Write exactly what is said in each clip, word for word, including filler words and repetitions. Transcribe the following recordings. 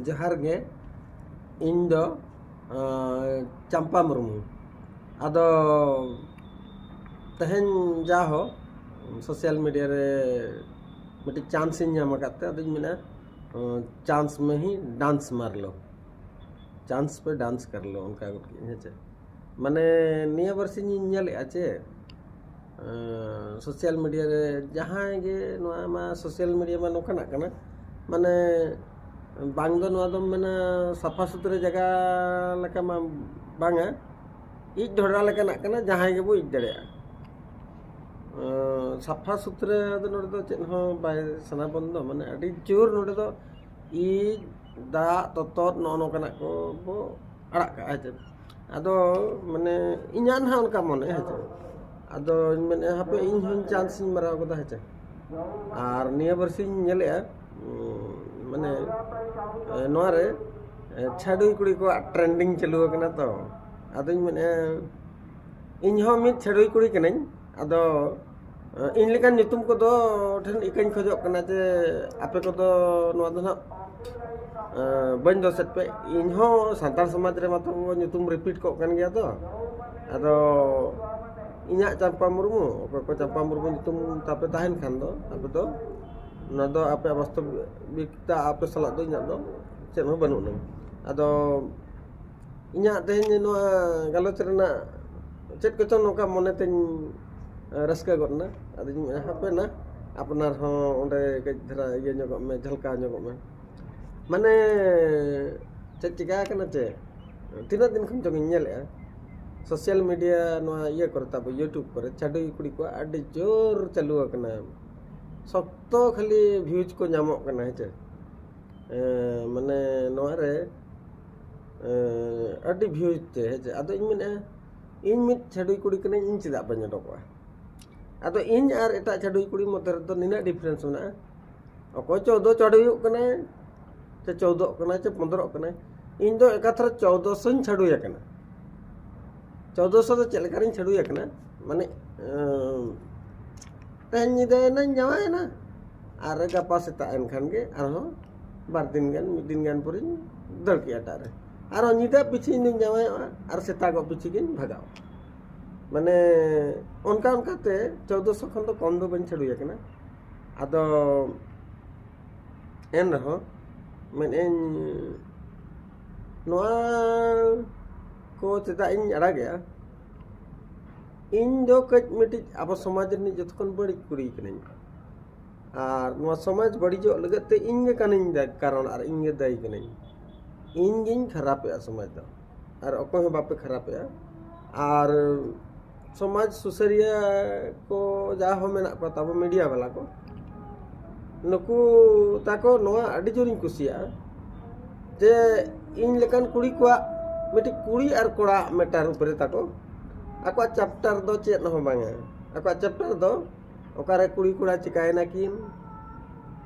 ᱡᱚᱦᱟᱨ ᱜᱮ᱾ ᱤᱧ ᱫᱚ ᱟᱸ, ᱪᱟᱢᱯᱟ ᱢᱩᱨᱢᱩ᱾ ᱟᱫᱚ ᱛᱮᱦᱮᱧ ᱡᱟᱦᱳ ᱥᱳᱥᱟᱞ ᱢᱤᱰᱤᱭᱟ ᱨᱮ ᱢᱤᱫᱴᱤᱡ ᱪᱟᱱᱥ ᱤᱧ ᱧᱟᱢ ᱟᱠᱟᱫ ᱛᱮ ᱟᱫᱚᱧ ᱢᱮᱱᱟ, ᱟᱸ, ᱪᱟᱱᱥ ᱢᱮ ᱦᱤ ᱰᱟᱱᱥ ᱢᱟᱨ ᱞᱳ, ᱪᱟᱱᱥ ᱯᱮ ᱰᱟᱱᱥ ᱠᱟᱨ ᱞᱳ, ᱚᱱᱠᱟ ᱜᱚᱫ ᱠᱮᱫᱟᱹᱧ, ᱦᱮᱸ ᱪᱮ᱾ ᱢᱟᱱᱮ ᱱᱤᱭᱟᱹ ᱵᱟᱨᱥᱤᱧ ᱤᱧ ᱧᱮᱞᱮᱫᱼᱟ ᱪᱮ, ᱥᱳᱥᱟᱞ ᱢᱤᱰᱤᱭᱟ ᱨᱮ ᱡᱟᱦᱟᱸᱭ ᱜᱮ, ᱱᱚᱣᱟ ᱢᱟ ᱥᱳᱥᱟᱞ ᱢᱤᱰᱤᱭᱟ ᱢᱟ ᱱᱚᱝᱠᱟᱱᱟᱜ ᱠᱟᱱᱟ, ᱢᱟᱱᱮ ᱵᱟᱝ ᱫᱚ ᱱᱚᱣᱟ ᱫᱚᱢ ᱢᱮᱱᱟ ᱥᱟᱯᱷᱟ ᱥᱩᱛᱨᱟᱹ ᱡᱟᱭᱜᱟ ᱞᱮᱠᱟ ᱢᱟ ᱵᱟᱝᱟ, ᱤᱡ ᱰᱷᱚᱰᱟ ᱞᱮᱠᱟᱱᱟᱜ ᱠᱟᱱᱟ, ᱡᱟᱦᱟᱸᱭ ᱜᱮᱵᱚ ᱤᱡ ᱫᱟᱲᱮᱭᱟᱜᱼᱟ᱾ ᱟᱸ, ᱥᱟᱯᱷᱟ ᱥᱩᱛᱨᱟᱹ ᱫᱚ ᱱᱚᱰᱮ ᱫᱚ ᱪᱮᱫ ᱦᱚᱸ ᱵᱟᱭ ᱥᱟᱱᱟ ᱵᱚᱱ ᱫᱚ, ᱢᱟᱱᱮ ᱟᱹᱰᱤ ᱡᱳᱨ ᱱᱚᱰᱮ ᱫᱚ ᱤᱡ, ᱫᱟᱜ, ᱛᱚᱛᱚᱫ, ᱱᱚᱜᱼᱚ ᱱᱚᱝᱠᱟᱱᱟᱜ ᱠᱚ ᱵᱚ ᱟᱲᱟᱜ ᱠᱟᱜᱼᱟ, ᱦᱮᱸ ᱪᱮ᱾ ᱟᱫᱚ ᱢᱟᱱᱮ ᱤᱧᱟᱹᱜ ᱱᱟᱦᱟᱜ ᱚᱱᱠᱟ ᱢᱚᱱᱮ, ᱦᱮᱸ ᱪᱮ᱾ ᱟᱫᱚᱧ ᱢᱮᱱᱮᱫᱼᱟ, ᱦᱟᱯᱮ ᱤᱧ ᱦᱚᱸᱧ ᱪᱟᱱᱥ ᱤᱧ ᱢᱟᱨᱟᱣ ᱠᱟᱫᱟ, ᱦᱮᱸ ᱪᱮ᱾ ᱟᱨ ᱱᱤᱭᱟᱹ ᱵᱟᱨᱥᱤᱧ ᱧᱮᱞᱮᱫᱼᱟ, ᱩᱸ, ᱢᱟᱱᱮ, ᱮ, ᱱᱚᱣᱟ ᱨᱮ, ᱮ, ᱪᱷᱟᱹᱰᱩᱭ ᱠᱩᱲᱤ ᱠᱚᱣᱟᱜ ᱴᱨᱮᱱᱰᱤᱝ ᱪᱟᱹᱞᱩ ᱟᱠᱟᱱᱟ ᱛᱚ᱾ ᱟᱫᱚᱧ ᱢᱮᱱᱮᱫᱼᱟ, ᱤᱧ ᱦᱚᱸ ᱢᱤᱫ ᱪᱷᱟᱹᱰᱩᱭ ᱠᱩᱲᱤ ᱠᱟᱹᱱᱟᱹᱧ᱾ ᱟᱫᱚ, ᱮ, ᱤᱧ ᱞᱮᱠᱟᱱ ᱧᱩᱛᱩᱢ ᱠᱚᱫᱚ ᱴᱷᱮᱱ ᱤᱠᱟᱹᱧ ᱠᱷᱚᱡᱚᱜ ᱠᱟᱱᱟ ᱡᱮ ᱟᱯᱮ ᱠᱚᱫᱚ ᱱᱚᱣᱟ ᱫᱚ ᱱᱟᱦᱟᱜ, ᱮ, ᱵᱟᱹᱧ ᱫᱳᱥᱮᱫ ᱯᱮ᱾ ᱤᱧ ᱦᱚᱸ ᱥᱟᱱᱛᱟᱲ ᱥᱚᱢᱟᱡᱽ ᱨᱮ ᱢᱟᱛᱚ ᱧᱩᱛᱩᱢ ᱨᱤᱯᱤᱴ ᱠᱚᱜ ᱠᱟᱱ ᱜᱮᱭᱟ ᱛᱚ᱾ ᱟᱫᱚ ᱤᱧᱟᱹᱜ ᱪᱟᱢᱯᱟ ᱢᱩᱨᱢᱩ, ᱚᱠᱚᱭ ᱠᱚ ᱪᱟᱢᱯᱟ ᱢᱩᱨᱢᱩ ᱧᱩᱛᱩᱢ ᱛᱟᱯᱮ ᱛᱟᱦᱮᱱ ᱠᱷᱟᱱ ᱫᱚ, ᱟᱯᱮ ᱫᱚ ᱱᱚᱣᱟ ᱫᱚ ᱟᱯᱮᱭᱟᱜ ᱵᱟᱥᱛᱚᱵᱤᱠᱛᱟ ᱟᱯᱮ ᱥᱟᱞᱟᱜ ᱫᱚ ᱤᱧᱟᱹᱜ ᱫᱚ ᱪᱮᱫ ᱦᱚᱸ ᱵᱟᱹᱱᱩᱜ ᱟᱱᱟᱝ᱾ ᱟᱫᱚ ᱤᱧᱟᱹᱜ ᱛᱮᱦᱮᱧ ᱱᱚᱣᱟ ᱜᱟᱞᱚᱪ ᱨᱮᱱᱟᱜ ᱪᱮᱫ ᱠᱚᱪᱚᱝ ᱱᱚᱝᱠᱟ ᱢᱚᱱᱮ ᱛᱤᱧ ᱨᱟᱹᱥᱠᱟᱹ ᱜᱚᱫ ᱮᱱᱟ᱾ ᱟᱫᱚᱧ ᱢᱮᱱᱟ, ᱦᱟᱯᱮ ᱱᱟ, ᱟᱯᱱᱟᱨ ᱦᱚᱸ ᱚᱸᱰᱮ ᱠᱟᱹᱡ ᱫᱷᱟᱨᱟ ᱤᱭᱟᱹ ᱧᱚᱜᱚᱜ ᱢᱮ, ᱡᱷᱟᱞᱠᱟᱣ ᱧᱚᱜᱚᱜ ᱢᱮ᱾ ᱢᱟᱱᱮ ᱪᱮᱫ ᱪᱤᱠᱟ ᱟᱠᱟᱱᱟ ᱪᱮ, ᱛᱤᱱᱟᱹᱜ ᱫᱤᱱ ᱠᱷᱚᱱ ᱪᱚᱝ ᱤᱧ ᱧᱮᱞᱮᱫᱼᱟ, ᱥᱳᱥᱟᱞ ᱢᱤᱰᱤᱭᱟ ᱱᱚᱣᱟ ᱤᱭᱟᱹ ᱠᱚᱨᱮ, ᱛᱟᱵᱚ YouTube ᱠᱚᱨᱮ ᱪᱷᱟᱹᱰᱩᱭ ᱠᱩᱲᱤ ᱠᱚᱣᱟᱜ ᱟᱹᱰᱤ ᱡᱳᱨ ᱪᱟᱹᱞᱩ ᱟᱠᱟᱱᱟ᱾ ᱥᱚᱠᱛᱚ ᱠᱷᱟᱹᱞᱤ ᱵᱷᱤᱭᱩᱡᱽ ᱠᱚ ᱧᱟᱢᱚᱜ ᱠᱟᱱᱟ, ᱦᱮᱸ ᱪᱮ᱾ ᱮᱸ, ᱢᱟᱱᱮ ᱱᱚᱣᱟ ᱨᱮ, ᱮᱸ, ᱟᱹᱰᱤ ᱵᱷᱤᱭᱩᱡᱽ ᱛᱮ, ᱦᱮᱸ ᱪᱮ᱾ ᱟᱫᱚ ᱤᱧ ᱢᱮᱱᱮᱫᱼᱟ, ᱤᱧ ᱢᱤᱫ ᱪᱷᱟᱹᱰᱩᱭ ᱠᱩᱲᱤ ᱠᱟᱹᱱᱟᱹᱧ, ᱤᱧ ᱪᱮᱫᱟᱜ ᱵᱟᱹᱧ ᱚᱰᱚᱠᱚᱜᱼᱟ? ᱟᱫᱚ ᱤᱧ ᱟᱨ ᱮᱴᱟᱜ ᱪᱷᱟᱹᱰᱩᱭ ᱠᱩᱲᱤ ᱢᱚᱫᱽᱫᱷᱮ ᱨᱮᱫᱚ ᱱᱤᱱᱟᱹᱜ ᱰᱤᱯᱷᱟᱨᱮᱱᱥ ᱢᱮᱱᱟᱜᱼᱟ᱾ ᱚᱠᱚᱭ ᱪᱳᱫᱽᱫᱳ ᱪᱷᱟᱹᱰᱩᱭᱚᱜ ᱠᱟᱱᱟᱭ, ᱥᱮ ᱪᱳᱫᱽᱫᱳᱜ ᱠᱟᱱᱟᱭ, ᱥᱮ ᱯᱚᱱᱫᱽᱨᱚᱜ ᱠᱟᱱᱟᱭ, ᱤᱧ ᱫᱚ ᱮᱠᱟᱛᱷᱨᱮ ᱪᱳᱫᱽᱫᱳ ᱥᱚᱧ ᱪᱷᱟᱹᱰᱩᱭ ᱟᱠᱟᱱᱟ᱾ ᱪᱳᱫᱽᱫᱳ ᱥᱚ ᱫᱚ ᱪᱮᱫ ᱞᱮᱠᱟᱨᱤᱧ ᱪᱷᱟᱹᱰᱩᱭ ᱟᱠᱟᱱᱟ, ᱢᱟᱱᱮ, ᱮᱸ, ᱛᱮᱦᱮᱧ ᱧᱤᱫᱟᱹᱭᱮᱱᱟᱧ, ᱡᱟᱶᱟᱭᱮᱱᱟ, ᱟᱨ ᱜᱟᱯᱟ ᱥᱮᱛᱟᱜ ᱮᱱ ᱠᱷᱟᱱ ᱜᱮ ᱟᱨᱦᱚᱸ ᱵᱟᱨ ᱫᱤᱱ ᱜᱟᱱ, ᱢᱤᱫ ᱫᱤᱱ ᱜᱟᱱ ᱯᱚᱨᱮᱧ ᱫᱟᱹᱲ ᱠᱮᱜᱼᱟ ᱮᱴᱟᱜ ᱨᱮ᱾ ᱟᱨᱚ ᱧᱤᱫᱟᱹ ᱯᱤᱪᱷᱤ ᱤᱧ ᱫᱩᱧ ᱡᱟᱶᱟᱭᱚᱜᱼᱟ ᱟᱨ ᱥᱮᱛᱟᱜᱚᱜ ᱯᱤᱪᱷᱤ ᱜᱤᱧ ᱵᱷᱟᱜᱟᱣᱟ᱾ ᱢᱟᱱᱮ ᱚᱱᱠᱟ ᱚᱱᱠᱟᱛᱮ ᱪᱳᱫᱽᱫᱚ ᱥᱚ ᱠᱷᱚᱱ ᱫᱚ ᱠᱚᱢ ᱫᱚ ᱵᱟᱹᱧ ᱪᱷᱟᱹᱰᱩᱭ ᱟᱠᱟᱱᱟ᱾ ᱟᱫᱚ ᱮᱱ ᱨᱮᱦᱚᱸ ᱢᱮᱱᱮᱫ ᱟᱹᱧ, ᱱᱚᱣᱟ ᱠᱚ ᱪᱮᱫᱟᱜ ᱤᱧ ᱟᱲᱟᱜᱮᱜᱼᱟ? ᱤᱧ ᱫᱚ ᱠᱟᱹᱡ ᱢᱤᱫᱴᱤᱡ ᱟᱵᱚ ᱥᱚᱢᱟᱡᱽ ᱨᱤᱱᱤᱡ ᱡᱚᱛᱚ ᱠᱷᱚᱱ ᱵᱟᱹᱲᱤᱡ ᱠᱩᱲᱤ ᱠᱟᱹᱱᱟᱹᱧ᱾ ᱟᱨ ᱱᱚᱣᱟ ᱥᱚᱢᱟᱡᱽ ᱵᱟᱹᱲᱤᱡᱚᱜ ᱞᱟᱹᱜᱤᱫ ᱛᱮ ᱤᱧ ᱜᱮ ᱠᱟᱹᱱᱟᱹᱧ ᱫᱟ-, ᱠᱟᱨᱚᱱ, ᱟᱨ ᱤᱧ ᱜᱮ ᱫᱟᱹᱭᱤ ᱠᱟᱹᱱᱟᱹᱧ᱾ ᱤᱧ ᱜᱤᱧ ᱠᱷᱟᱨᱟᱯᱮᱜᱼᱟ ᱥᱚᱢᱟᱡᱽ ᱫᱚ, ᱟᱨ ᱚᱠᱚᱭ ᱦᱚᱸ ᱵᱟᱯᱮ ᱠᱷᱟᱨᱟᱯᱮᱜᱼᱟ᱾ ᱟᱨ ᱥᱚᱢᱟᱡᱽ ᱥᱩᱥᱟᱹᱨᱤᱭᱟᱹ ᱠᱚ ᱡᱟ ᱦᱚᱸ ᱢᱮᱱᱟᱜ ᱠᱚᱣᱟ ᱛᱟᱵᱚ ᱢᱤᱰᱤᱭᱟ ᱵᱟᱞᱟ ᱠᱚ, ᱱᱩᱠᱩ ᱛᱟᱠᱚ ᱱᱚᱣᱟ ᱟᱹᱰᱤ ᱡᱳᱨᱤᱧ ᱠᱩᱥᱤᱭᱟᱜᱼᱟ ᱡᱮ ᱤᱧ ᱞᱮᱠᱟᱱ ᱠᱩᱲᱤ ᱠᱚᱣᱟᱜ ᱢᱤᱫᱴᱤᱡ ᱠᱩᱲᱤ ᱟᱨ ᱠᱚᱲᱟ ᱢᱮᱴᱟᱨ ᱩᱯᱚᱨᱮ ᱛᱟᱠᱚ ᱟᱠᱚᱣᱟᱜ ᱪᱮᱯᱴᱟᱨ ᱫᱚ ᱪᱮᱫ ᱦᱚᱸ ᱵᱟᱝᱟ᱾ ᱟᱠᱚᱣᱟᱜ ᱪᱮᱯᱴᱟᱨ ᱫᱚ ᱚᱠᱟᱨᱮ ᱠᱩᱲᱤ ᱠᱚᱲᱟ ᱪᱤᱠᱟᱭᱮᱱᱟ ᱠᱤᱱ,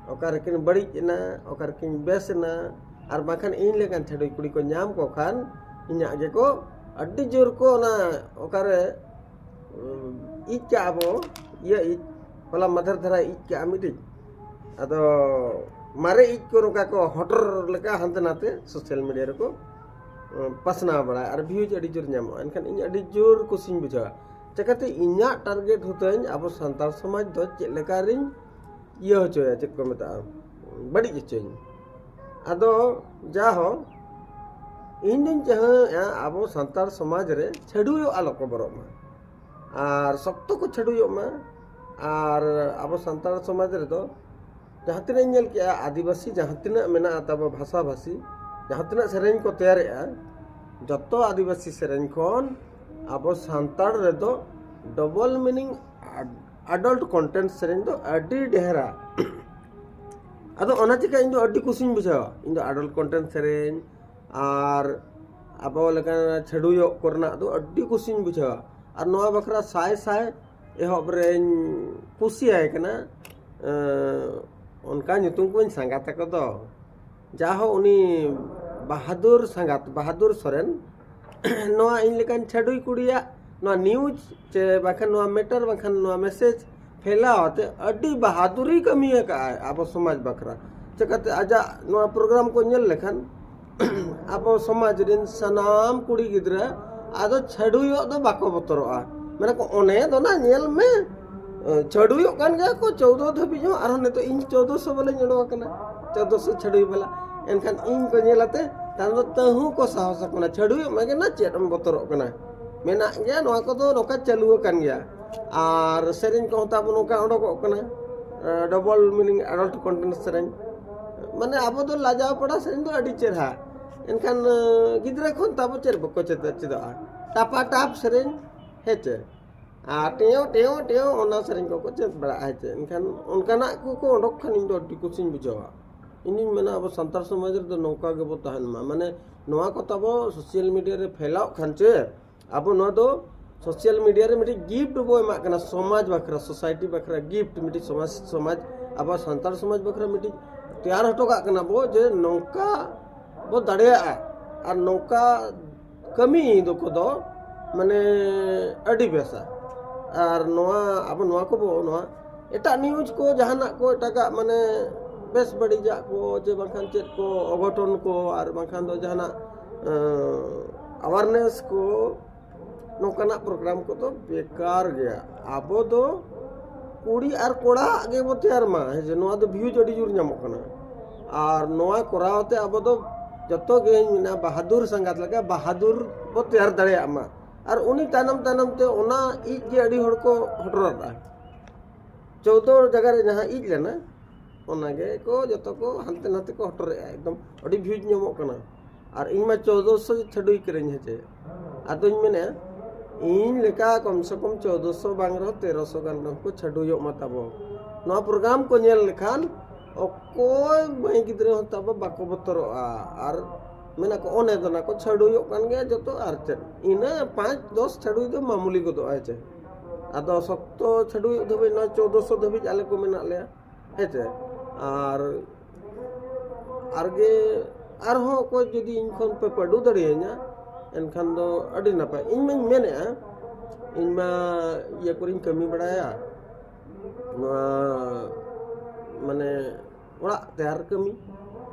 ᱚᱠᱟᱨᱮᱠᱤᱱ ᱵᱟᱹᱲᱤᱡ ᱮᱱᱟ, ᱚᱠᱟᱨᱮᱠᱤᱱ ᱵᱮᱥ ᱮᱱᱟ, ᱟᱨ ᱵᱟᱝᱠᱷᱟᱱ ᱤᱧ ᱞᱮᱠᱟᱱ ᱪᱷᱟᱹᱰᱩᱭ ᱠᱩᱲᱤ ᱠᱚ ᱧᱟᱢ ᱠᱚ ᱠᱷᱟᱱ ᱤᱧᱟᱹᱜ ᱜᱮᱠᱚ ᱟᱹᱰᱤ ᱡᱳᱨ ᱠᱚ ᱚᱱᱟ ᱚᱠᱟᱨᱮ, ᱩᱸ, ᱤᱡ ᱠᱟᱜᱼᱟ ᱵᱚ, ᱤᱭᱟᱹ ᱤᱡ, ᱦᱚᱞᱟ ᱢᱟᱫᱷᱮᱨ ᱫᱷᱟᱨᱟ ᱤᱡ ᱠᱟᱜᱼᱟ ᱢᱤᱫᱴᱤᱡ᱾ ᱟᱫᱚ ᱢᱟᱨᱮ ᱤᱡ ᱠᱚ ᱱᱚᱝᱠᱟ ᱠᱚ ᱦᱚᱴᱚᱨ ᱞᱮᱠᱟ ᱦᱟᱱᱛᱮ ᱱᱟᱛᱮ ᱥᱳᱥᱟᱞ ᱢᱤᱰᱤᱭᱟ ᱨᱮᱠᱚ, ᱩᱸ, ᱯᱟᱥᱱᱟᱣ ᱵᱟᱲᱟᱭᱟ ᱟᱨ ᱵᱷᱤᱭᱩᱡᱽ ᱟᱹᱰᱤ ᱡᱳᱨ ᱧᱟᱢᱚᱜᱼᱟ᱾ ᱮᱱᱠᱷᱟᱱ ᱤᱧ ᱟᱹᱰᱤ ᱡᱳᱨ ᱠᱩᱥᱤᱧ ᱵᱩᱡᱷᱟᱹᱣᱟ᱾ ᱪᱤᱠᱟᱹᱛᱮ ᱤᱧᱟᱹᱜ ᱴᱟᱨᱜᱮᱴ ᱦᱚᱛᱚᱧ ᱟᱵᱚ ᱥᱟᱱᱛᱟᱲ ᱥᱚᱢᱟᱡᱽ ᱫᱚ ᱪᱮᱫ ᱞᱮᱠᱟ ᱨᱤᱧ ᱤᱭᱟᱹ ᱦᱚᱪᱚᱭᱟ, ᱪᱮᱫ ᱠᱚ ᱢᱮᱛᱟᱜᱼᱟ, ᱵᱟᱹᱲᱤᱡ ᱦᱚᱪᱚᱭᱟᱹᱧ᱾ ᱟᱫᱚ ᱡᱟᱦᱳ, ᱤᱧ ᱫᱩᱧ ᱪᱟᱹᱦᱟᱹᱜᱼᱟ ᱟᱵᱚ ᱥᱟᱱᱛᱟᱲ ᱥᱚᱢᱟᱡᱽ ᱨᱮ ᱪᱷᱟᱹᱰᱩᱭᱚᱜ ᱟᱞᱚ ᱠᱚ ᱵᱚᱨᱚᱜ ᱢᱟ, ᱟᱨ ᱥᱚᱠᱛᱚ ᱠᱚ ᱪᱷᱟᱹᱰᱩᱭᱚᱜ ᱢᱟ᱾ ᱟᱨ ᱟᱵᱚ ᱥᱟᱱᱛᱟᱲ ᱥᱚᱢᱟᱡᱽ ᱨᱮᱫᱚ ᱡᱟᱦᱟᱸ ᱛᱤᱱᱟᱹᱜ ᱤᱧ ᱧᱮᱞ ᱠᱮᱜᱼᱟ, ᱟᱹᱫᱤᱵᱟᱹᱥᱤ ᱡᱟᱦᱟᱸ ᱛᱤᱱᱟᱹᱜ ᱢᱮᱱᱟᱜᱼᱟ ᱛᱟᱵᱚ ᱵᱷᱟᱥᱟᱵᱷᱟᱥᱤ, ᱡᱟᱦᱟᱸ ᱛᱤᱱᱟᱹᱜ ᱥᱮᱨᱮᱧ ᱠᱚ ᱛᱮᱭᱟᱨᱮᱜᱼᱟ, ᱡᱚᱛᱚ ᱟᱹᱫᱤᱵᱟᱹᱥᱤ ᱥᱮᱨᱮᱧ ᱠᱷᱚᱱ ᱟᱵᱚ ᱥᱟᱱᱛᱟᱲ ᱨᱮᱫᱚ ᱰᱚᱵᱚᱞ ᱢᱤᱱᱤᱝ ᱟᱰᱚᱞᱴ ᱠᱚᱱᱴᱮᱱᱴ ᱥᱮᱨᱮᱧ ᱫᱚ ᱟᱹᱰᱤ ᱰᱷᱮᱨᱟ᱾ ᱟᱫᱚ ᱚᱱᱟ ᱪᱤᱠᱟ ᱤᱧ ᱫᱚ ᱟᱹᱰᱤ ᱠᱩᱥᱤᱧ ᱵᱩᱡᱷᱟᱹᱣᱟ᱾ ᱤᱧ ᱫᱚ ᱟᱰᱚᱞᱴ ᱠᱚᱱᱴᱮᱱᱴ ᱥᱮᱨᱮᱧ ᱟᱨ ᱟᱵᱚ ᱞᱮᱠᱟᱱ ᱪᱷᱟᱹᱰᱩᱭᱚᱜ ᱠᱚᱨᱮᱱᱟᱜ ᱫᱚ ᱟᱹᱰᱤ ᱠᱩᱥᱤᱧ ᱵᱩᱡᱷᱟᱹᱣᱟ᱾ ᱟᱨ ᱱᱚᱣᱟ ᱵᱟᱠᱷᱨᱟ ᱥᱟᱭ ᱥᱟᱭ ᱮᱦᱚᱵ ᱨᱮᱧ ᱠᱩᱥᱤᱭᱟᱭ ᱠᱟᱱᱟ᱾ ᱮᱸ, ᱚᱱᱠᱟ ᱧᱩᱛᱩᱢ ᱠᱚᱧ ᱥᱟᱸᱜᱟᱛ ᱟᱠᱚ ᱫᱚ᱾ ᱡᱟᱦᱳ, ᱩᱱᱤ ᱵᱟᱦᱟᱫᱩᱨ ᱥᱟᱸᱜᱟᱛ, ᱵᱟᱦᱟᱫᱩᱨ ᱥᱚᱨᱮᱱ, ᱱᱚᱣᱟ ᱤᱧ ᱞᱮᱠᱟᱱ ᱪᱷᱟᱹᱰᱩᱭ ᱠᱩᱲᱤᱭᱟᱜ ᱱᱚᱣᱟ ᱱᱤᱭᱩᱡᱽ ᱪᱮ ᱵᱟᱠᱷᱟᱱ ᱱᱚᱣᱟ ᱢᱮᱴᱟᱨ ᱵᱟᱠᱷᱟᱱ ᱱᱚᱣᱟ ᱢᱮᱥᱮᱡᱽ ᱯᱷᱮᱞᱟᱣ ᱟᱛᱮ ᱟᱹᱰᱤ ᱵᱟᱦᱟᱫᱩᱨᱤ ᱠᱟᱹᱢᱤ ᱟᱠᱟᱫᱼᱟᱭ ᱟᱵᱚ ᱥᱚᱢᱟᱡᱽ ᱵᱟᱠᱷᱨᱟ᱾ ᱪᱤᱠᱟᱹᱛᱮ ᱟᱡᱟᱜ ᱱᱚᱣᱟ ᱯᱨᱳᱜᱨᱟᱢ ᱠᱚ ᱧᱮᱞ ᱞᱮᱠᱷᱟᱱ ᱟᱵᱚ ᱥᱚᱢᱟᱡᱽ ᱨᱮᱱ ᱥᱟᱱᱟᱢ ᱠᱩᱲᱤ ᱜᱤᱫᱽᱨᱟᱹ ᱟᱫᱚ ᱪᱷᱟᱹᱰᱩᱭᱚᱜ ᱫᱚ ᱵᱟᱠᱚ ᱵᱚᱛᱚᱨᱚᱜᱼᱟ᱾ ᱢᱮᱱᱟ ᱠᱚ, "ᱚᱱᱮ ᱫᱚ ᱱᱟ ᱧᱮᱞ ᱢᱮ, ᱪᱷᱟᱹᱰᱩᱭᱚᱜ ᱠᱟᱱ ᱜᱮᱭᱟ ᱠᱚ ᱪᱳᱫᱽᱫᱚ ᱫᱷᱟᱹᱵᱤᱡ ᱦᱚᱸ, ᱟᱨᱦᱚᱸ ᱱᱤᱛᱚᱜ ᱤᱧ ᱪᱳᱫᱽᱫᱚ ᱥᱚ ᱵᱚᱞᱮᱧ ᱚᱰᱚᱠ ᱟᱠᱟᱱᱟ, ᱪᱳᱫᱽᱫᱚ ᱥᱚ ᱪᱷᱟᱹᱰᱩᱭ ᱵᱟᱞᱟ᱾ ᱮᱱᱠᱷᱟᱱ ᱤᱧ ᱠᱚ ᱧᱮᱞ ᱟᱛᱮ ᱛᱟᱭᱚᱢ ᱫᱚ ᱛᱟᱹᱦᱩ ᱠᱚ ᱥᱟᱦᱚᱥ ᱟᱠᱟᱱᱟ, ᱪᱷᱟᱹᱰᱩᱭᱚᱜ ᱢᱮᱜᱮ ᱱᱟ, ᱪᱮᱫ ᱮᱢ ᱵᱚᱛᱚᱨᱚᱜ ᱠᱟᱱᱟ?" ᱢᱮᱱᱟᱜ ᱜᱮᱭᱟ, ᱱᱚᱣᱟ ᱠᱚᱫᱚ ᱱᱚᱝᱠᱟ ᱪᱟᱹᱞᱩ ᱟᱠᱟᱱ ᱜᱮᱭᱟ᱾ ᱟᱨ ᱥᱮᱨᱮᱧ ᱠᱚᱦᱚᱸ ᱛᱟᱵᱚ ᱱᱚᱝᱠᱟ ᱚᱰᱚᱠᱚᱜ ᱠᱟᱱᱟ, ᱰᱚᱵᱚᱞ ᱢᱤᱱᱤᱝ ᱮᱰᱟᱞᱴ ᱠᱚᱱᱴᱮᱱᱴ ᱥᱮᱨᱮᱧ᱾ ᱢᱟᱱᱮ ᱟᱵᱚ ᱫᱚ ᱞᱟᱡᱟᱣ ᱯᱟᱲᱟ ᱥᱮᱨᱮᱧ ᱫᱚ ᱟᱹᱰᱤ ᱪᱮᱨᱦᱟ᱾ ᱮᱱᱠᱷᱟᱱ ᱜᱤᱫᱽᱨᱟᱹ ᱠᱷᱚᱱ ᱛᱟᱵᱚ ᱪᱮᱫ ᱵᱟᱠᱚ ᱪᱮᱫ ᱪᱮᱫᱚᱜᱼᱟ? ᱴᱟᱯᱟ ᱴᱟᱯ ᱥᱮᱨᱮᱧ, ᱦᱮᱸ ᱪᱮ? ᱟᱨ ᱴᱮᱭᱚ ᱴᱮᱭᱚ ᱴᱮᱭᱚ ᱚᱱᱟ ᱥᱮᱨᱮᱧ ᱠᱚᱠᱚ ᱪᱮᱫ ᱵᱟᱲᱟᱜᱼᱟ, ᱦᱮᱸ ᱪᱮ? ᱮᱱᱠᱷᱟᱱ ᱚᱱᱠᱟᱱᱟᱜ ᱠᱚᱠᱚ ᱚᱰᱚᱠ ᱠᱷᱟᱱ ᱤᱧ ᱫᱚ ᱟᱹᱰᱤ ᱠᱩᱥᱤᱧ ᱵᱩᱡᱷᱟᱹᱣᱟ᱾ ᱤᱧᱤᱧ ᱢᱮᱱᱟ ᱟᱵᱚ ᱥᱟᱱᱛᱟᱲ ᱥᱚᱢᱟᱡᱽ ᱨᱮᱫᱚ ᱱᱚᱝᱠᱟ ᱜᱮᱵᱚ ᱛᱟᱦᱮᱱ ᱢᱟ᱾ ᱢᱟᱱᱮ ᱱᱚᱣᱟ ᱠᱚ ᱛᱟᱵᱚ ᱥᱳᱥᱟᱞ ᱢᱤᱰᱤᱭᱟ ᱨᱮ ᱯᱷᱮᱞᱟᱣ ᱠᱷᱟᱱ ᱪᱮ, ᱟᱵᱚ ᱱᱚᱣᱟ ᱫᱚ ᱥᱳᱥᱟᱞ ᱢᱤᱰᱤᱭᱟ ᱨᱮ ᱢᱤᱫᱴᱤᱡ ᱜᱤᱯᱷᱴ ᱵᱚ ᱮᱢᱟᱜ ᱠᱟᱱᱟ, ᱥᱚᱢᱟᱡᱽ ᱵᱟᱠᱷᱨᱟ, ᱥᱳᱥᱟᱭᱴᱤ ᱵᱟᱠᱷᱨᱟ ᱜᱤᱯᱷᱴ, ᱢᱤᱫᱴᱤᱡ ᱥᱚᱢᱟᱡᱽ, ᱥᱚᱢᱟᱡᱽ, ᱟᱵᱚ ᱥᱟᱱᱛᱟᱲ ᱥᱚᱢᱟᱡᱽ ᱵᱟᱠᱷᱨᱟ ᱢᱤᱫᱴᱤᱡ ᱛᱮᱭᱟᱨ ᱦᱚᱴᱚ ᱠᱟᱜ ᱠᱟᱱᱟ ᱵᱚ ᱡᱮ ᱱᱚᱝᱠᱟ ᱵᱚ ᱫᱟᱲᱮᱭᱟᱜᱼᱟ ᱟᱨ ᱱᱚᱝᱠᱟ ᱠᱟᱹᱢᱤ ᱫᱚᱠᱚ ᱫᱚ ᱢᱟᱱᱮ ᱟᱹᱰᱤ ᱵᱮᱥᱟ᱾ ᱟᱨ ᱱᱚᱣᱟ ᱟᱵᱚ ᱱᱚᱣᱟ ᱠᱚᱵᱚ, ᱱᱚᱣᱟ ᱮᱴᱟᱜ ᱱᱤᱭᱩᱡᱽ ᱠᱚ, ᱡᱟᱦᱟᱱᱟᱜ ᱠᱚ ᱮᱴᱟᱜᱟᱜ ᱢᱟᱱᱮ ᱵᱮᱥ ᱵᱟᱹᱲᱤᱡᱟᱜ ᱠᱚ, ᱡᱮ ᱵᱟᱝᱠᱷᱟᱱ ᱪᱮᱫ ᱠᱚ ᱚᱜᱷᱚᱴᱚᱱ ᱠᱚ, ᱟᱨ ᱵᱟᱝᱠᱷᱟᱱ ᱫᱚ ᱡᱟᱦᱟᱱᱟᱜ ᱟᱣᱟᱨᱱᱮᱥ ᱠᱚ, ᱱᱚᱝᱠᱟᱱᱟᱜ ᱯᱨᱳᱜᱨᱟᱢ ᱠᱚᱫᱚ ᱵᱮᱠᱟᱨ ᱜᱮᱭᱟ᱾ ᱟᱵᱚ ᱫᱚ ᱠᱩᱲᱤ ᱟᱨ ᱠᱚᱲᱟᱣᱟᱜ ᱜᱮᱵᱚ ᱛᱮᱭᱟᱨ ᱢᱟ, ᱦᱮᱸ ᱡᱮ ᱱᱚᱣᱟ ᱫᱚ ᱵᱷᱤᱭᱩᱡᱽ ᱟᱹᱰᱤ ᱡᱳᱨ ᱧᱟᱢᱚᱜ ᱠᱟᱱᱟ᱾ ᱟᱨ ᱱᱚᱣᱟ ᱠᱚᱨᱟᱣ ᱛᱮ ᱟᱵᱚ ᱫᱚ ᱡᱚᱛᱚ ᱜᱮᱧ ᱢᱮᱱᱟ, ᱵᱟᱦᱟᱫᱩᱨ ᱥᱟᱸᱜᱟᱛ ᱞᱮᱠᱟ ᱵᱟᱦᱟᱫᱩᱨ ᱵᱚ ᱛᱮᱭᱟᱨ ᱫᱟᱲᱮᱭᱟᱜ ᱢᱟ᱾ ᱟᱨ ᱩᱱᱤ ᱛᱟᱭᱱᱚᱢ ᱛᱟᱭᱱᱚᱢ ᱛᱮ ᱚᱱᱟ ᱤᱡ ᱜᱮ ᱟᱹᱰᱤ ᱦᱚᱲ ᱠᱚ ᱦᱚᱴᱚᱨᱟᱫᱟ᱾ ᱪᱳᱫᱽᱫᱳ ᱡᱟᱭᱜᱟ ᱨᱮ ᱡᱟᱦᱟᱸ ᱤᱡ ᱞᱮᱱᱟ, ᱚᱱᱟᱜᱮ ᱠᱚ ᱡᱚᱛᱚ ᱠᱚ ᱦᱟᱱᱛᱮ ᱱᱟᱛᱮ ᱠᱚ ᱦᱚᱴᱚᱨᱮᱜᱼᱟ, ᱮᱠᱫᱚᱢ ᱟᱹᱰᱤ ᱵᱷᱤᱭᱩᱡᱽ ᱧᱟᱢᱚᱜ ᱠᱟᱱᱟ᱾ ᱟᱨ ᱤᱧ ᱢᱟ ᱪᱳᱫᱽᱫᱳ ᱥᱚ ᱪᱷᱟᱹᱰᱩᱭ ᱠᱟᱹᱱᱟᱹᱧ, ᱦᱮᱸ ᱪᱮ? ᱟᱫᱚᱧ ᱢᱮᱱᱮᱫᱼᱟ, ᱤᱧ ᱞᱮᱠᱟ ᱠᱚᱢ ᱥᱮ ᱠᱚᱢ ᱪᱳᱫᱽᱫᱳ ᱥᱚ ᱵᱟᱝ ᱨᱮᱦᱚᱸ ᱛᱮᱨᱚ ᱥᱚ ᱜᱟᱱ ᱨᱮᱦᱚᱸ ᱠᱚ ᱪᱷᱟᱹᱰᱩᱭᱚᱜ ᱢᱟ ᱛᱟᱵᱚ᱾ ᱱᱚᱣᱟ ᱯᱨᱳᱜᱨᱟᱢ ᱠᱚ ᱧᱮᱞ ᱞᱮᱠᱷᱟᱱ ᱚᱠᱚᱭ ᱢᱟᱹᱭ ᱜᱤᱫᱽᱨᱟᱹ ᱦᱚᱸ ᱛᱟᱵᱚ ᱵᱟᱠᱚ ᱵᱚᱛᱚᱨᱚᱜᱼᱟ᱾ ᱟᱨ ᱢᱮᱱᱟ ᱠᱚ, "ᱚᱱᱮ ᱫᱚ ᱱᱟ ᱠᱚ ᱪᱷᱟᱹᱰᱩᱭᱚᱜ ᱠᱟᱱ ᱜᱮᱭᱟ ᱡᱚᱛᱚ", ᱟᱨ ᱪᱮᱫ, ᱤᱱᱟᱹ ᱯᱟᱸᱪ ᱫᱚᱥ ᱪᱷᱟᱹᱰᱩᱭ ᱫᱚ ᱢᱟᱢᱩᱞᱤ ᱜᱚᱫᱚᱜᱼᱟ, ᱦᱮᱸ ᱪᱮ? ᱟᱫᱚ ᱥᱚᱠᱛᱚ ᱪᱷᱟᱹᱰᱩᱭᱚᱜ ᱫᱷᱟᱹᱵᱤᱡ ᱱᱚᱣᱟ ᱪᱳᱫᱽᱫᱳ ᱥᱚ ᱫᱷᱟᱹᱵᱤᱡ ᱟᱞᱮ ᱠᱚ ᱢᱮᱱᱟᱜ ᱞᱮᱭᱟ, ᱦᱮᱸ ᱪᱮ? ᱟᱨ ᱟᱨᱜᱮ ᱟᱨᱦᱚᱸ ᱚᱠᱚᱭ ᱡᱩᱫᱤ ᱤᱧ ᱠᱷᱚᱱ ᱯᱮ ᱯᱟᱹᱰᱩ ᱫᱟᱲᱮᱭᱟᱹᱧᱟ, ᱮᱱᱠᱷᱟᱱ ᱫᱚ ᱟᱹᱰᱤ ᱱᱟᱯᱟᱭ᱾ ᱤᱧ ᱢᱟᱧ ᱢᱮᱱᱮᱫᱼᱟ, ᱤᱧ ᱢᱟ ᱤᱭᱟᱹ ᱠᱚᱨᱮᱧ ᱠᱟᱹᱢᱤ ᱵᱟᱲᱟᱭᱟ, ᱱᱚᱣᱟ ᱢᱟᱱᱮ ᱚᱲᱟᱜ ᱛᱮᱭᱟᱨ ᱠᱟᱹᱢᱤ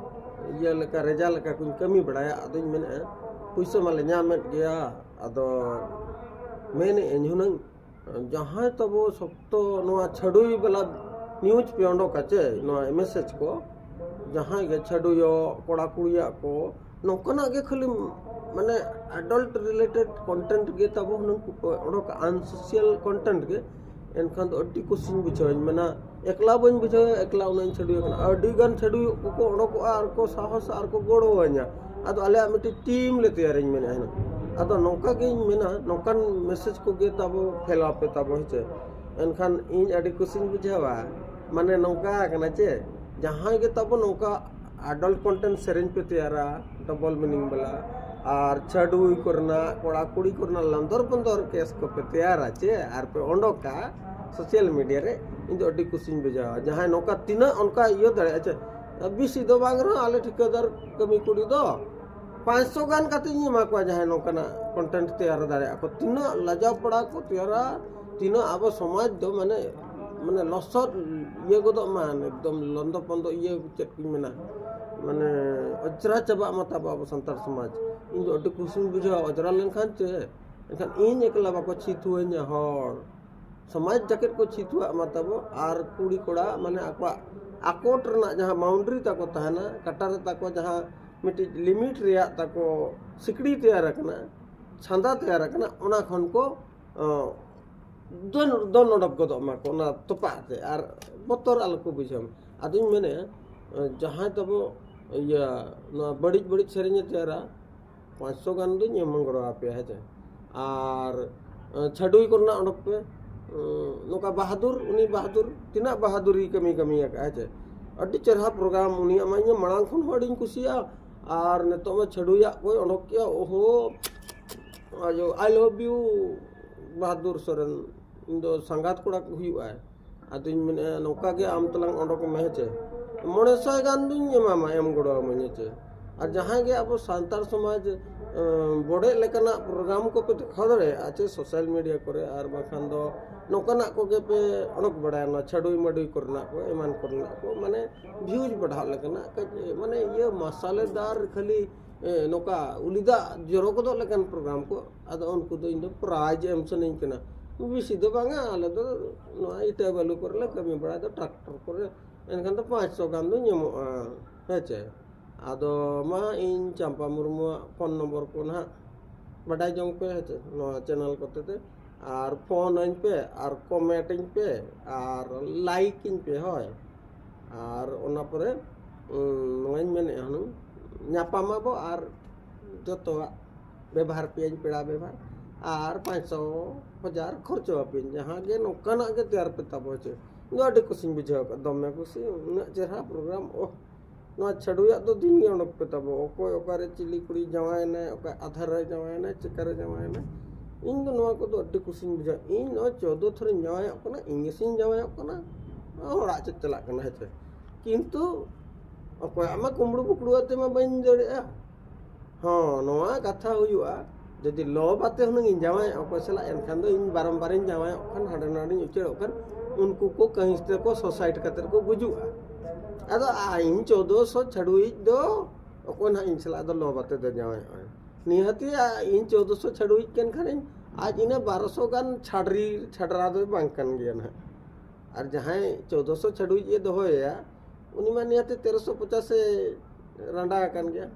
ᱤᱭᱟᱹ ᱞᱮᱠᱟ, ᱨᱮᱡᱟ ᱞᱮᱠᱟ ᱠᱚᱧ ᱠᱟᱹᱢᱤ ᱵᱟᱲᱟᱭᱟ᱾ ᱟᱫᱚᱧ ᱢᱮᱱᱮᱫᱼᱟ, ᱯᱩᱭᱥᱟᱹ ᱢᱟᱞᱮ ᱧᱟᱢᱮᱫ ᱜᱮᱭᱟ, ᱟᱫᱚ ᱢᱮᱱᱮᱫ ᱟᱹᱧ ᱦᱩᱱᱟᱹᱝ ᱡᱟᱦᱟᱸᱭ ᱛᱟᱵᱚ ᱥᱚᱠᱛᱚ ᱱᱚᱣᱟ ᱪᱷᱟᱹᱰᱩᱭ ᱵᱟᱞᱟ ᱱᱤᱭᱩᱡᱽ ᱯᱮ ᱚᱰᱚᱠᱟ ᱪᱮ, ᱱᱚᱣᱟ ᱢᱮᱥᱮᱡᱽ ᱠᱚ, ᱡᱟᱦᱟᱸᱭ ᱜᱮ ᱪᱷᱟᱹᱰᱩᱭᱚᱜ ᱠᱚᱲᱟ ᱠᱩᱲᱤᱭᱟᱜ ᱠᱚ, ᱱᱚᱝᱠᱟᱱᱟᱜ ᱜᱮ ᱠᱷᱟᱹᱞᱤ ᱢᱟᱱᱮ adult related content ᱜᱮ ᱛᱟᱵᱚ ᱦᱩᱱᱟᱹᱝ ᱠᱚ ᱚᱰᱚᱠᱟ, unsocial content ᱜᱮ᱾ ᱮᱱᱠᱷᱟᱱ ᱫᱚ ᱟᱹᱰᱤ ᱠᱩᱥᱤᱧ ᱵᱩᱡᱷᱟᱹᱣᱟ᱾ ᱤᱧ ᱢᱮᱱᱟ, ᱮᱠᱞᱟ ᱵᱟᱹᱧ ᱵᱩᱡᱷᱟᱹᱣᱟ, ᱮᱠᱞᱟ ᱩᱱᱟᱹᱜ ᱤᱧ ᱪᱷᱟᱹᱰᱩᱭ ᱠᱟᱱᱟ᱾ ᱟᱹᱰᱤ ᱜᱟᱱ ᱪᱷᱟᱹᱰᱩᱭᱚᱜ ᱠᱚᱠᱚ ᱚᱰᱚᱠᱚᱜᱼᱟ ᱟᱨ ᱠᱚ ᱥᱟᱦᱚᱥᱟ ᱟᱨ ᱠᱚ ᱜᱚᱲᱚᱣᱟᱹᱧᱟ᱾ ᱟᱫᱚ ᱟᱞᱮᱭᱟᱜ ᱢᱤᱫᱴᱤᱡ ᱴᱤᱢ ᱞᱮ ᱛᱮᱭᱟᱨᱟᱹᱧ ᱢᱮᱱᱮᱫᱼᱟ ᱦᱩᱱᱟᱹᱝ᱾ ᱟᱫᱚ ᱱᱚᱝᱠᱟ ᱜᱤᱧ ᱢᱮᱱᱟ, ᱱᱚᱝᱠᱟᱱ ᱢᱮᱥᱮᱡᱽ ᱠᱚᱜᱮ ᱛᱟᱵᱚ ᱯᱷᱮᱞᱟᱣ ᱯᱮ ᱛᱟᱵᱚ, ᱦᱮᱸ ᱪᱮ? ᱮᱱᱠᱷᱟᱱ ᱤᱧ ᱟᱹᱰᱤ ᱠᱩᱥᱤᱧ ᱵᱩᱡᱷᱟᱹᱣᱟ᱾ ᱢᱟᱱᱮ ᱱᱚᱝᱠᱟ ᱠᱟᱱᱟ ᱪᱮ, ᱡᱟᱦᱟᱸᱭ ᱜᱮ ᱛᱟᱵᱚ ᱱᱚᱝᱠᱟ adult content ᱥᱮᱨᱮᱧ ᱯᱮ ᱛᱮᱭᱟᱨᱟ, double meaning ᱵᱟᱞᱟ, ᱟᱨ ᱪᱷᱟᱹᱰᱩᱭ ᱠᱚᱨᱮᱱᱟᱜ, ᱠᱚᱲᱟ ᱠᱩᱲᱤ ᱠᱚᱨᱮᱱᱟᱜ ᱞᱟᱸᱫᱚᱨ ᱵᱚᱱᱫᱚᱨ ᱠᱮᱥ ᱠᱚᱯᱮ ᱛᱮᱭᱟᱨᱟ ᱪᱮ, ᱟᱨ ᱯᱮ ᱚᱰᱚᱠᱟ ᱥᱳᱥᱟᱞ ᱢᱤᱰᱤᱭᱟ ᱨᱮ, ᱤᱧ ᱫᱚ ᱟᱹᱰᱤ ᱠᱩᱥᱤᱧ ᱵᱩᱡᱷᱟᱹᱣᱟ᱾ ᱡᱟᱦᱟᱸᱭ ᱱᱚᱝᱠᱟ ᱛᱤᱱᱟᱹᱜ ᱚᱱᱠᱟ ᱤᱭᱟᱹ ᱫᱟᱲᱮᱭᱟᱜᱼᱟ ᱪᱮ, ᱵᱮᱥᱤ ᱫᱚ ᱵᱟᱝ ᱨᱮᱦᱚᱸ ᱟᱞᱮ ᱴᱷᱤᱠᱟᱹᱫᱟᱨ ᱠᱟᱹᱢᱤ ᱠᱩᱲᱤ ᱫᱚ ᱯᱟᱸᱪᱥᱚ ᱜᱟᱱ ᱠᱟᱛᱮ ᱤᱧ ᱮᱢᱟ ᱠᱚᱣᱟ, ᱡᱟᱦᱟᱸᱭ ᱱᱚᱝᱠᱟᱱᱟᱜ content ᱛᱮᱭᱟᱨ ᱫᱟᱲᱮᱭᱟᱜᱼᱟ ᱠᱚ᱾ ᱛᱤᱱᱟᱹᱜ ᱞᱟᱡᱟᱣ ᱯᱟᱲᱟ ᱠᱚ ᱛᱮᱭᱟᱨᱟ, ᱛᱤᱱᱟᱹᱜ ᱟᱵᱚ ᱥᱚᱢᱟᱡᱽ ᱫᱚ ᱢᱟᱱᱮ, ᱢᱟᱱᱮ ᱞᱚᱥᱚᱫ ᱤᱭᱟᱹ ᱜᱚᱫᱚᱜ ᱢᱟ, ᱮᱠᱫᱚᱢ ᱞᱚᱱᱫᱚ ᱯᱚᱱᱫᱚ ᱤᱭᱟᱹ, ᱪᱮᱫ ᱠᱚᱧ ᱢᱮᱱᱟ, ᱢᱟᱱᱮ ᱚᱡᱽᱨᱟ ᱪᱟᱵᱟᱜ ᱢᱟ ᱛᱟᱵᱚ ᱟᱵᱚ ᱥᱟᱱᱛᱟᱲ ᱥᱚᱢᱟᱡᱽ᱾ ᱤᱧ ᱫᱚ ᱟᱹᱰᱤ ᱠᱩᱥᱤᱧ ᱵᱩᱡᱷᱟᱹᱣᱟ ᱚᱡᱽᱨᱟ ᱞᱮᱱᱠᱷᱟᱱ ᱪᱮ᱾ ᱮᱱᱠᱷᱟᱱ ᱤᱧ ᱮᱠᱞᱟ ᱵᱟᱠᱚ ᱪᱷᱤᱛᱩᱣᱟᱹᱧᱟ ᱦᱚᱲ, ᱥᱚᱢᱟᱡᱽ ᱡᱟᱠᱮᱛ ᱠᱚ ᱪᱷᱤᱛᱩᱣᱟᱜ ᱢᱟ ᱛᱟᱵᱚ᱾ ᱟᱨ ᱠᱩᱲᱤ ᱠᱚᱲᱟ ᱢᱟᱱᱮ ᱟᱠᱚᱣᱟᱜ ᱟᱠᱚᱴ ᱨᱮᱱᱟᱜ ᱡᱟᱦᱟᱸ boundary ᱛᱟᱠᱚ ᱛᱟᱦᱮᱱᱟ, ᱠᱟᱴᱟ ᱨᱮ ᱛᱟᱠᱚ ᱡᱟᱦᱟᱸ ᱢᱤᱫᱴᱤᱡ limit ᱨᱮᱭᱟᱜ ᱛᱟᱠᱚ ᱥᱤᱠᱲᱤ ᱛᱮᱭᱟᱨ ᱟᱠᱟᱱᱟ, ᱪᱷᱟᱸᱫᱟ ᱛᱮᱭᱟᱨ ᱟᱠᱟᱱᱟ, ᱚᱱᱟ ᱠᱷᱚᱱ ᱠᱚ, ᱚ, ᱫᱚᱱ, ᱫᱚᱱ ᱚᱰᱚᱠ ᱜᱚᱫᱚᱜ ᱢᱟ ᱠᱚ ᱚᱱᱟ ᱛᱚᱯᱟᱜ ᱛᱮ, ᱟᱨ ᱵᱚᱛᱚᱨ ᱟᱞᱚ ᱠᱚ ᱵᱩᱡᱷᱟᱹᱣ ᱢᱟ᱾ ᱟᱫᱚᱧ ᱢᱮᱱᱮᱫᱼᱟ, ᱡᱟᱦᱟᱸᱭ ᱛᱟᱵᱚ ᱤᱭᱟᱹ ᱱᱚᱣᱟ ᱵᱟᱹᱲᱤᱡ ᱵᱟᱹᱲᱤᱡ ᱥᱮᱨᱮᱧᱮ ᱛᱮᱭᱟᱨᱟ, ᱯᱟᱸᱪᱥᱚ ᱜᱟᱱ ᱫᱚᱧ ᱮᱢ ᱜᱚᱲᱚ ᱟᱯᱮᱭᱟ, ᱦᱮᱸ ᱪᱮ? ᱟᱨ, ᱮ, ᱪᱷᱟᱹᱰᱩᱭ ᱠᱚᱨᱮᱱᱟᱜ ᱚᱰᱚᱠ ᱯᱮ᱾ ᱩᱸ, ᱱᱚᱝᱠᱟ ᱵᱟᱦᱟᱫᱩᱨ, ᱩᱱᱤ ᱵᱟᱦᱟᱫᱩᱨ ᱛᱤᱱᱟᱹᱜ ᱵᱟᱦᱟᱫᱩᱨᱤ ᱠᱟᱹᱢᱤ ᱠᱟᱹᱢᱤ ᱟᱠᱟᱫᱼᱟ, ᱦᱮᱸ ᱪᱮ? ᱟᱹᱰᱤ ᱪᱮᱦᱨᱟ program ᱩᱱᱤᱭᱟᱜ ᱢᱟ, ᱤᱧ ᱢᱟᱲᱟᱝ ᱠᱷᱚᱱ ᱦᱚᱸ ᱟᱹᱰᱤᱧ ᱠᱩᱥᱤᱭᱟᱜᱼᱟ᱾ ᱟᱨ ᱱᱤᱛᱚᱜ ᱢᱟ ᱪᱷᱟᱹᱰᱩᱭᱟᱜ ᱠᱚᱭ ᱚᱰᱚᱠ ᱠᱮᱜᱼᱟ, ᱳᱦᱳ, ᱟᱭᱳ, I love you ᱵᱟᱦᱟᱫᱩᱨ ᱥᱚᱨᱮᱱ, ᱤᱧ ᱫᱚ ᱥᱟᱸᱜᱟᱛ ᱠᱚᱲᱟ ᱠᱚ ᱦᱩᱭᱩᱜᱼᱟᱭ᱾ ᱟᱫᱚᱧ ᱢᱮᱱᱮᱫᱼᱟ, ᱱᱚᱝᱠᱟ ᱜᱮ ᱟᱢ ᱛᱟᱞᱟᱝ ᱚᱰᱚᱠ ᱢᱮ, ᱦᱮᱸ ᱪᱮ? ᱢᱚᱬᱮ ᱥᱟᱭ ᱜᱟᱱ ᱫᱩᱧ ᱮᱢᱟᱢᱟ, ᱮᱢ ᱜᱚᱲᱚ ᱟᱹᱢᱟᱹᱧ, ᱦᱮᱸ ᱪᱮ? ᱟᱨ ᱡᱟᱦᱟᱸᱭ ᱜᱮ ᱟᱵᱚ ᱥᱟᱱᱛᱟᱲ ᱥᱚᱢᱟᱡᱽ ᱵᱚᱰᱮᱜ ᱞᱮᱠᱟᱱᱟᱜ ᱯᱨᱳᱜᱨᱟᱢ ᱠᱚᱯᱮ ᱫᱮᱠᱷᱟᱣ ᱫᱟᱲᱮᱭᱟᱜᱼᱟ ᱪᱮ ᱥᱳᱥᱟᱞ ᱢᱤᱰᱤᱭᱟ ᱠᱚᱨᱮ, ᱟᱨ ᱵᱟᱝᱠᱷᱟᱱ ᱫᱚ ᱱᱚᱝᱠᱟᱱᱟᱜ ᱠᱚᱜᱮ ᱯᱮ ᱚᱰᱚᱠ ᱵᱟᱲᱟᱭᱟ, ᱱᱚᱣᱟ ᱪᱷᱟᱹᱰᱩᱭ ᱢᱟᱹᱰᱩᱭ ᱠᱚᱨᱮᱱᱟᱜ ᱠᱚ, ᱮᱢᱟᱱ ᱠᱚᱨᱮᱱᱟᱜ ᱠᱚ, ᱢᱟᱱᱮ ᱵᱷᱤᱭᱩᱡᱽ ᱵᱟᱲᱦᱟᱜ ᱞᱮᱠᱟᱱᱟᱜ ᱠᱟᱹᱡ, ᱢᱟᱱᱮ ᱤᱭᱟᱹ ᱢᱟᱥᱟᱞᱮᱫᱟᱨ ᱠᱷᱟᱹᱞᱤ ᱱᱚᱝᱠᱟ ᱩᱞᱤ ᱫᱟᱜ ᱡᱚᱨᱚ ᱜᱚᱫᱚᱜ ᱞᱮᱠᱟᱱ ᱯᱨᱳᱜᱨᱟᱢ ᱠᱚ, ᱟᱫᱚ ᱩᱱᱠᱩ ᱫᱚ ᱤᱧ ᱫᱚ ᱯᱨᱟᱭᱤᱡᱽ ᱮᱢ ᱥᱟᱱᱟᱧ ᱠᱟᱱᱟ᱾ ᱵᱮᱥᱤ ᱫᱚ ᱵᱟᱝᱟ, ᱟᱞᱮ ᱫᱚ ᱱᱚᱣᱟ ᱤᱴᱟᱹ ᱵᱟᱹᱞᱩ ᱠᱚᱨᱮ ᱞᱮ ᱠᱟᱹᱢᱤ ᱵᱟᱲᱟᱭ ᱫᱚ, ᱴᱨᱟᱠᱴᱚᱨ ᱠᱚᱨᱮ, ᱮᱱᱠᱷᱟᱱ ᱫᱚ ᱯᱟᱸᱪᱥᱚ ᱜᱟᱱ ᱫᱚ ᱧᱟᱢᱚᱜᱼᱟ, ᱦᱮᱸ ᱪᱮ᱾ ᱟᱫᱚ ᱢᱟ ᱤᱧ ᱪᱟᱢᱯᱟ ᱢᱩᱨᱢᱩᱣᱟᱜ ᱯᱷᱳᱱ ᱱᱚᱢᱵᱚᱨ ᱠᱚ ᱱᱟᱦᱟᱜ ᱵᱟᱰᱟᱭ ᱡᱚᱝ ᱯᱮ, ᱦᱮᱸ ᱪᱮ, ᱱᱚᱣᱟ ᱪᱮᱱᱮᱞ ᱠᱚᱛᱮ ᱛᱮ, ᱟᱨ ᱯᱷᱳᱱ ᱟᱹᱧ ᱯᱮ, ᱟᱨ ᱠᱚᱢᱮᱱᱴ ᱟᱹᱧ ᱯᱮ, ᱟᱨ ᱞᱟᱭᱤᱠ ᱟᱹᱧ ᱯᱮ, ᱦᱳᱭ᱾ ᱟᱨ ᱚᱱᱟ ᱯᱚᱨᱮ ᱱᱚᱣᱟᱧ ᱢᱮᱱᱮᱫᱼᱟ, ᱦᱩᱱᱟᱹᱝ ᱧᱟᱯᱟᱢ ᱟᱵᱚ ᱟᱨ ᱡᱚᱛᱚᱣᱟᱜ ᱵᱮᱵᱷᱟᱨ ᱯᱮᱭᱟᱧ, ᱯᱮᱲᱟ ᱵᱮᱵᱷᱟᱨ, ᱟᱨ ᱯᱟᱸᱪᱥᱚ ᱦᱟᱡᱟᱨ ᱠᱷᱚᱨᱪᱚ ᱟᱯᱮᱭᱟᱧ, ᱡᱟᱦᱟᱸ ᱜᱮ ᱱᱚᱝᱠᱟᱱᱟᱜ ᱜᱮ ᱛᱮᱭᱟᱨ ᱯᱮ ᱛᱟᱵᱚ ᱦᱮᱸ ᱪᱮ᱾ ᱤᱧ ᱫᱚ ᱟᱹᱰᱤ ᱠᱩᱥᱤᱧ ᱵᱩᱡᱷᱟᱹᱣ ᱟᱠᱟᱫ, ᱫᱚᱢᱮ ᱠᱩᱥᱤ, ᱩᱱᱟᱹᱜ ᱪᱮᱦᱨᱟ ᱯᱨᱳᱜᱨᱟᱢ, ᱳᱦ᱾ ᱱᱚᱣᱟ ᱪᱷᱟᱹᱰᱩᱭᱟᱜ ᱫᱚ ᱫᱤᱱ ᱜᱮ ᱚᱰᱚᱠ ᱯᱮ ᱛᱟᱵᱚ, ᱚᱠᱚᱭ ᱚᱠᱟᱨᱮ ᱪᱤᱞᱤ ᱠᱩᱲᱤ ᱡᱟᱶᱟᱭᱮᱱᱟᱭ, ᱚᱠᱟ ᱟᱫᱷᱟᱨ ᱨᱮ ᱡᱟᱶᱟᱭᱮᱱᱟᱭ, ᱪᱮᱠᱟᱨᱮ ᱡᱟᱶᱟᱭᱮᱱᱟᱭ᱾ ᱤᱧ ᱫᱚ ᱱᱚᱣᱟ ᱠᱚᱫᱚ ᱟᱹᱰᱤ ᱠᱩᱥᱤᱧ ᱵᱩᱡᱷᱟᱹᱣᱟ᱾ ᱤᱧ ᱱᱚᱜᱼᱚᱭ ᱪᱳᱫᱽᱫᱚ ᱛᱷᱚᱨᱤᱧ ᱡᱟᱶᱟᱭᱚᱜ ᱠᱟᱱᱟ, ᱤᱧ ᱜᱮᱥᱤᱧ ᱡᱟᱶᱟᱭᱚᱜ ᱠᱟᱱᱟ, ᱚᱲᱟᱜ ᱪᱮᱫ ᱪᱟᱞᱟᱜ ᱠᱟᱱᱟ ᱦᱮᱸ ᱪᱮ᱾ ᱠᱤᱱᱛᱩ ᱚᱠᱚᱭᱟᱜ ᱢᱟ ᱠᱩᱢᱵᱽᱲᱩ ᱵᱩᱠᱲᱩ ᱟᱛᱮ ᱢᱟ ᱵᱟᱹᱧ ᱫᱟᱲᱮᱭᱟᱜᱼᱟ᱾ ᱦᱚᱸ, ᱱᱚᱣᱟ ᱠᱟᱛᱷᱟ ᱦᱩᱭᱩᱜᱼᱟ, ᱡᱩᱫᱤ ᱞᱚᱵ ᱟᱛᱮ ᱦᱩᱱᱟᱹᱝ ᱤᱧ ᱡᱟᱶᱟᱭᱚᱜᱼᱟ ᱚᱠᱚᱭ ᱥᱟᱞᱟᱜ, ᱮᱱᱠᱷᱟᱱ ᱫᱚ ᱤᱧ ᱵᱟᱨᱚᱢ ᱵᱟᱨᱤᱧ ᱡᱟᱶᱟᱭᱚᱜ ᱠᱷᱟᱱ, ᱦᱟᱸᱰᱮ ᱱᱟᱰᱮᱧ ᱩᱪᱟᱹᱲᱚᱜ ᱠᱷᱟᱱ, ᱩᱱᱠᱩ ᱠᱚ ᱠᱟᱹᱦᱤᱥ ᱛᱮᱠᱚ ᱥᱩᱥᱟᱭᱤᱰ ᱠᱟᱛᱮ ᱠᱚ ᱜᱩᱡᱩᱜᱼᱟ᱾ ᱟᱫᱚ ᱟ-, ᱤᱧ ᱪᱳᱫᱽᱫᱚ ᱥᱚ ᱪᱷᱟᱹᱰᱩᱭᱤᱡ ᱫᱚ ᱚᱠᱚᱭ ᱱᱟᱦᱟᱜ ᱤᱧ ᱥᱟᱞᱟᱜ ᱫᱚ ᱞᱚᱵ ᱟᱛᱮ ᱫᱚ ᱡᱟᱶᱟᱭᱚᱜᱼᱟᱭ? ᱱᱤᱦᱟᱹᱛᱤ ᱟ-, ᱤᱧ ᱪᱳᱫᱽᱫᱚ ᱥᱚ ᱪᱷᱟᱹᱰᱩᱭᱤᱡ ᱠᱟᱱ ᱠᱷᱟᱱᱤᱧ, ᱟᱡ ᱤᱱᱟᱹ ᱵᱟᱨᱚ ᱥᱚ ᱜᱟᱱ ᱪᱷᱟᱰᱨᱤ ᱪᱷᱟᱰᱨᱟ ᱫᱚᱭ ᱵᱟᱝ ᱠᱟᱱ ᱜᱮᱭᱟ ᱱᱟᱦᱟᱜ᱾ ᱟᱨ ᱡᱟᱦᱟᱸᱭ ᱪᱳᱫᱽᱫᱚ ᱥᱚ ᱪᱷᱟᱹᱰᱩᱭᱤᱡ ᱮ ᱫᱚᱦᱚᱭᱮᱭᱟ, ᱩᱱᱤ ᱢᱟ ᱱᱤᱦᱟᱹᱛᱤ ᱛᱮᱨᱚ ᱥᱚ ᱯᱚᱪᱟᱥ ᱮ ᱨᱟᱸᱰᱟ ᱟᱠᱟᱱ ᱜᱮᱭᱟ᱾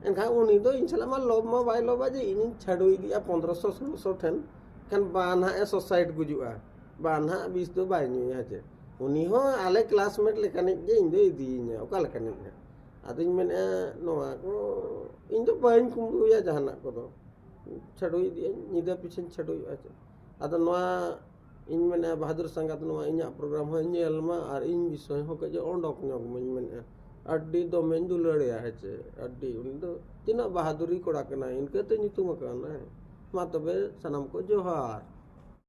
ᱮᱱᱠᱷᱟᱱ ᱩᱱᱤ ᱫᱚ ᱤᱧ ᱥᱟᱞᱟᱜ ᱢᱟ ᱞᱚᱵ ᱢᱟ ᱵᱟᱭ ᱞᱚᱵᱟ ᱡᱮ ᱤᱧᱤᱧ ᱪᱷᱟᱹᱰᱩᱭ ᱤᱫᱤᱜᱼᱟ ᱯᱚᱱᱫᱽᱨᱚ ᱥᱚ ᱥᱳᱞᱳ ᱥᱚ ᱴᱷᱮᱱ, ᱠᱷᱟᱱ ᱵᱟ ᱱᱟᱦᱟᱜ ᱮ ᱥᱩᱥᱟᱭᱤᱰ ᱜᱩᱡᱩᱜᱼᱟ, ᱵᱟ ᱱᱟᱦᱟᱜ ᱵᱤᱥ ᱫᱚ ᱵᱟᱭ ᱧᱩᱭᱟ ᱪᱮ᱾ ᱩᱱᱤ ᱦᱚᱸ ᱟᱞᱮ ᱠᱞᱟᱥᱢᱮᱴ ᱞᱮᱠᱟᱱᱤᱡ ᱜᱮ ᱤᱧ ᱫᱚᱭ ᱤᱫᱤᱭᱤᱧᱟ, ᱚᱠᱟ ᱞᱮᱠᱟᱱᱤᱡ ᱱᱟᱦᱟᱜ᱾ ᱟᱫᱚᱧ ᱢᱮᱱᱮᱫᱼᱟ, ᱱᱚᱣᱟ ᱠᱚ ᱤᱧ ᱫᱚ ᱵᱟᱹᱧ ᱠᱩᱢᱵᱽᱲᱩᱭᱟ ᱡᱟᱦᱟᱱᱟᱜ ᱠᱚᱫᱚ, ᱪᱷᱟᱹᱰᱩᱭ ᱤᱫᱤᱜᱼᱟᱹᱧ, ᱧᱤᱫᱟᱹ ᱯᱤᱪᱷᱟᱹᱧ ᱪᱷᱟᱹᱰᱩᱭᱚᱜᱼᱟ ᱪᱮ᱾ ᱟᱫᱚ ᱱᱚᱣᱟ ᱤᱧ ᱢᱮᱱᱮᱫᱼᱟ, ᱵᱟᱦᱟᱫᱩᱨ ᱥᱟᱸᱜᱟᱛ ᱱᱚᱣᱟ ᱤᱧᱟᱹᱜ ᱯᱨᱳᱜᱨᱟᱢ ᱦᱚᱸᱭ ᱧᱮᱞ ᱢᱟ ᱟᱨ ᱤᱧ ᱵᱤᱥᱚᱭ ᱦᱚᱸ ᱠᱟᱹᱡ ᱚᱰᱚᱠ ᱧᱚᱜ ᱢᱟᱧ ᱢᱮᱱᱮᱫᱼᱟ᱾ ᱟᱹᱰᱤ ᱫᱚᱢᱮᱧ ᱫᱩᱞᱟᱹᱲᱮᱭᱟ ᱦᱮᱸ ᱪᱮ, ᱟᱹᱰᱤ, ᱩᱱᱤ ᱫᱚ ᱛᱤᱱᱟᱹᱜ ᱵᱟᱦᱟᱫᱩᱨᱤ ᱠᱚᱲᱟ ᱠᱟᱱᱟᱭ, ᱤᱱᱠᱟᱹᱛᱮ ᱧᱩᱛᱩᱢ ᱟᱠᱟᱱᱟᱭ᱾ ᱢᱟ ᱛᱚᱵᱮ ᱥᱟᱱᱟᱢ ᱠᱚ ᱡᱚᱦᱟᱨ᱾